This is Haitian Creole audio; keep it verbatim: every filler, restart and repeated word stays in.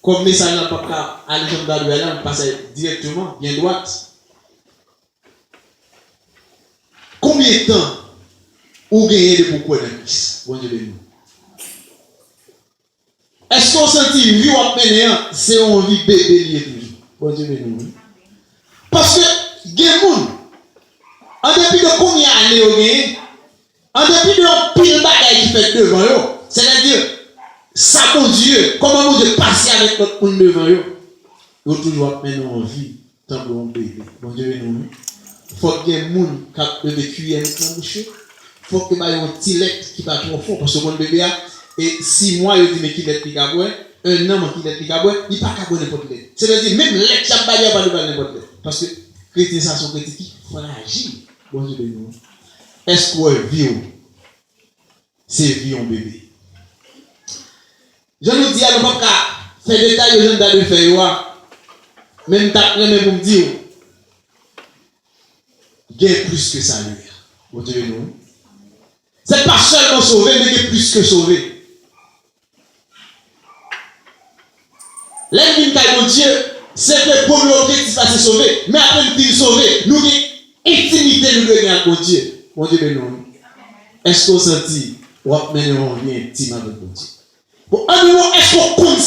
Kòm mesaj la p ap ka ale jan m ta dwe al la, m pase dirèkteman, byen dwat. Konbyen tan ou genyen depi w kwè nan Kris? Bondye beni w. Èske w santi vi w ap mennen an, se yon vi bebe li ye toujou? Bondye beni w, wi. Paske gen moun, an depi de konbyen ane yo genyen, an depi de yon pil bagay ki fèt devan yo, sètadi, sa Bondye, kòman Bondye pase avèk lòt moun devan yo, yo toujou ap mennen yon vi tankou yon bebe. Bondye beni w, wi. Fòk gen moun k ap leve kiyè met nan bouch yo. Fòk yo ba yo yon ti lèt ki pa twò fò, paske w konn bebe a, e sis mwa, yo di men ki lèt li ka bwè, en an, men ki lèt li ka bwè, li pa ka bwè nenpòt lèt. Sètadi, menm lèt y ap ba li a, pa dwe ba l nenpòt lèt. Paske kretyen sa se yon kretyen ki frajil. Bondye beni w. Èske w wè vi w se vi yon bebe? Jan nou di a, nou p ap ka fè detay yo jan n ta dwe fè yo a, men m t ap renmen pou m di w, gen plis ke salu a. Bondye beni w. Se pa sèlman sove, men gen plis ke sove. Lè n vin kay Bondye, se vre, premye objektif la se sove. Men apre n fin sove, nou gen entimite nou dwe gen ak Bondye. Bondye beni w. Èske w santi w ap mennen yon vi entim avèk Bondye? Bon, an nou, èske w konn